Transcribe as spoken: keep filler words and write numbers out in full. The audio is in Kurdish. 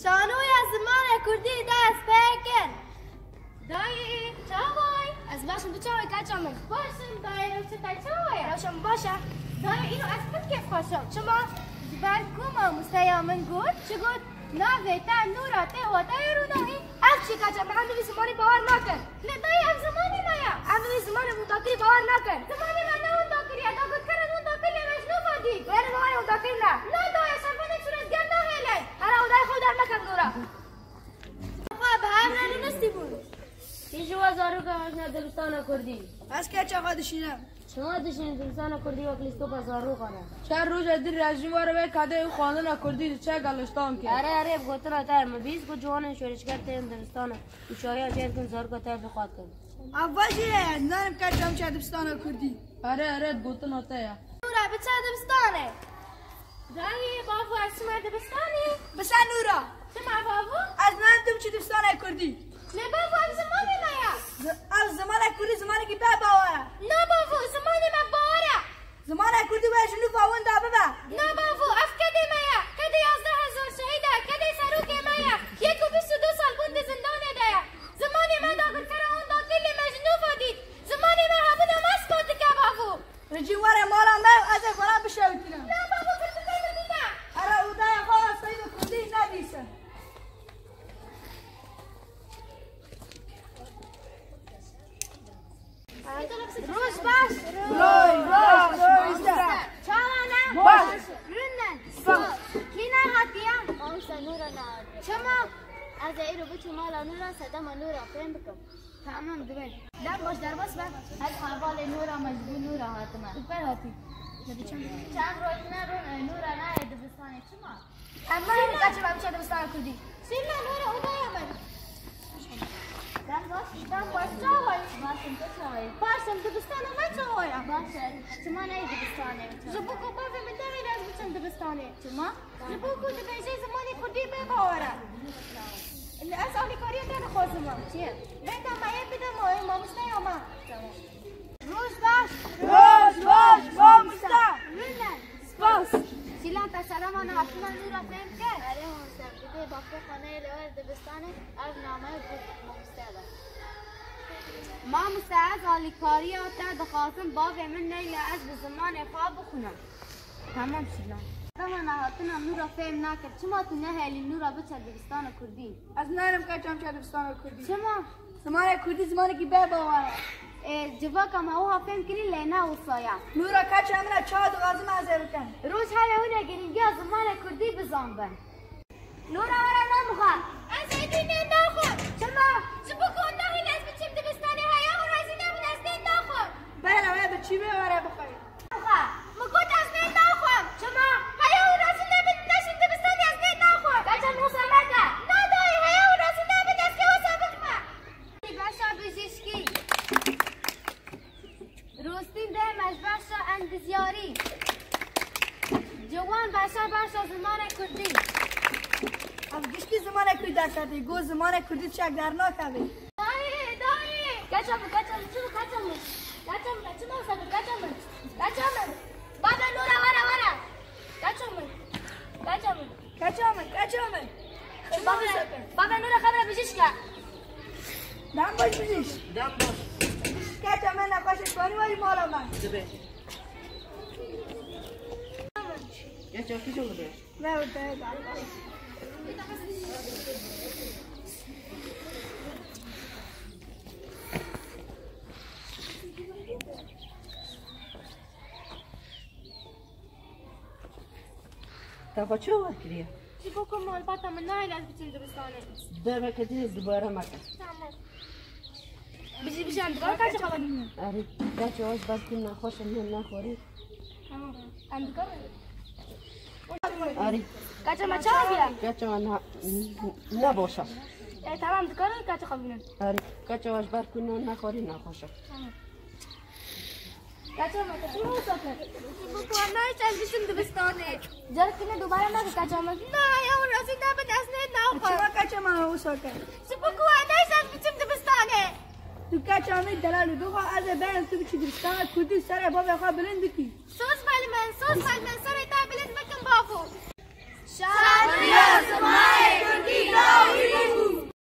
Şanoya zimanê kurdî dest pê kin. Dayê, çawa yî? Ez baş im, tu çawa yî keça min? Baş im dayê, rewşa te çawa ye? Rewşa min baş e. Dayê, îro ez pir kêfxweş im. Çima? Ji ber ku mamosteya min got. Çi got? Navê te Nûra tê wateya rûnahî. Ez çi keça min, em bi vî zimanî bawer nakin. Lê dayê, ev zimanê me ye. Em bi vî zimanê windakirî bawer nakin. Zimanê me ne windakirî ye, dagirkeran windakir lê me ji nû ve dît. Wê ne zimanê windakirî ne. Na dayê, şervanê çûrezger nahêle. Here odayê xwe û derneke Nûra. Xwe bi hev re nunistî bûn. Kî ji we zaroka hatina dibistana kurdî? Ez keça xwe dişînim. Çima dişînî dibistana kurdî wek lîstoka zarokan e? Çar roja din rejîm were wê kadê û xwendina kurdî diçe galiştan kir. Erê, erê, bi gotina te, min bihîst ku ciwanên şoreşger tên dibistana û çawiya jê dikin zaroka te bi xwe dikin. Ev va jî heye, nanim keça min çe dibistana kurdî. Erê, erê, bi gotina te ye. Nûra, biçe dibistanê. Dayê, bavo, ez çima dibistanê? Bise Nûra. Çima bavo? Ez nadim tu biçî dibistanê kurdî. Lê bavo, ev zimanê me ye. Zi-, ev zimanê kurdî zimanekî bê bawer e. Na bavo, zimanê me bawer e. Zimanê kurdî wê ji nû ve winda bibe. Na bavo, ev kedê me ye. Kedê yazdeh hezar şehîd e. Kedê serokê me ye. Yek û bîst û du sal bûn di zindanê de ye. Zimanê me dagirkera winda kir lê me ji nû ve dît. Zimanê me hebûna me ispat dike bavo. Ricî were mala me û ez ê xwe re bişewitînim. Na bavo, pirtûkê min dîne. Here odaya xwe ez peyvê kurdî nedîsim. Roj baş. Roj baş. Roj baş. Çawa ne? Baş. Rûne. Spas. Kî nehatiye? Mamoste Nûra nehatiye. Çima? Ez ê îro biçim mala Nûra, sedema Nûra fêm bikim. Tamam, divê. Dem baş, derbas be. Ez hevalê Nûra me, ji bo Nûra hatime. Tu per hatî. Çend roj me rûn, e, Nûra nayê dibistanê, çima? Em nayê kaçê me biçe dibistana kurdî. Şîrne, Nûra odaya me. Dem baş, dem baş, çawa yî? Baş im, tu çawa yî? Baş im, dibistana me çawa ye? Baş e. Çima nayê dibistanê? Ji bo ku bavê min nehêle ez biçim dibistanê. Çima? Ji bo ku dibêje zimanê kurdî bê bawer e. Ez alîkariya te dixwazim. Çi ye? Venda me yê bide ma-, mamosteya me. Tamam. Roj baş. Roj baş, mamoste. Rûne. Spas. Şîlan, te sedema nehatina Nûra fêm kir? Erê mamoste, dibê bavê xwe neyê li wer dibistanê, ev nameya bo mamoste be. Mamoste, ez alîkariya te dixwazim, bavê min neyle ez bi zimanê xwe bixwînim. Tamam Şîlan. Sedema nehatina Nûra fêm nakir. Çima tu nehêlî Nûra biçe dibistana kurdî? Ez narim keça min çe dibistana kurdî. Çima? Zimanê kurdî zimanekî bê bawer e. Ê, civaka me wiha fêm kirî lê ne wisa ye. Nûra keça min e, çawa dixwazim ez ê bikim. Roj here hûn ê girîngiya zimanê kurdî bizanibin. Nûra, were nan bixwe. Ez êdî nê naxwim. Çima? Ji bo ku nahêle ez biçim dibistanê, heya û razî nebin ez nê naxwim. Bere wê biçî wê were bixwe. Bixwe. Min got ez nê naxwim. Çima? Heya û razî nebin neçin dibistanê ez nê naxwim. Keça min wisa meke. Na dayê, heya û razî nebin ez kê wisa bikime. Beşa bijîşkî. Rostîn dê me ji beşa endizyarî. Ciwan beşa beşa zimanê kurdî. Ev giştî zimanê kurdî derketî. Got zimanê kurdî çek dernakeve. Dayê, dayê. Keça min, keça min, çi keça min? Keça min, çi masa min, keça min? Keça min. Bavê Nûra, were, were. Keça min. Keça min. Keça min, keça min. Bavê, bavê Nûra xebra bijîşk e. Dem baş bijîş. Dem baş. Keça min nexweş e, kanî wayî mala me. Dibe. Keça kî çawa dibe? Ne o te. Te xwe çawa kiriye? Ji bo ku malbata min nayê ez biçim dibistanê. Derveke din dubare meke. Tamam. Bijî, bijî, em dikarin kaçê xwe verin? Erê, kaçê we ji ber ku nexweş e, nexwarî. Tamam. Em dikarin. Erê. Kaçê me çawa bûye? Kaçê me ne, ne baş e. E, tamam, dikarin kaçê xwe bînin. Erê, kaçê we ji ber ku ne, nexwarî nexweş e. Tamam. Keça me, te çima wisa kir? Ji bo ku we nayê ez biçim dibistanê. Careke din dubare meke keça me. Na, heya û razî nebin ez nê naxwim. Çima keça me wisa kir? Ji bo ku we nayê ez biçim dibistanê. Tu keça me delal î, bixwe ez ê berim tu biçî dibistana kurdî û serê bavê xwe bilind bikî. Soz be li min, soz be li min, serê te bilind bikim bavo. Şer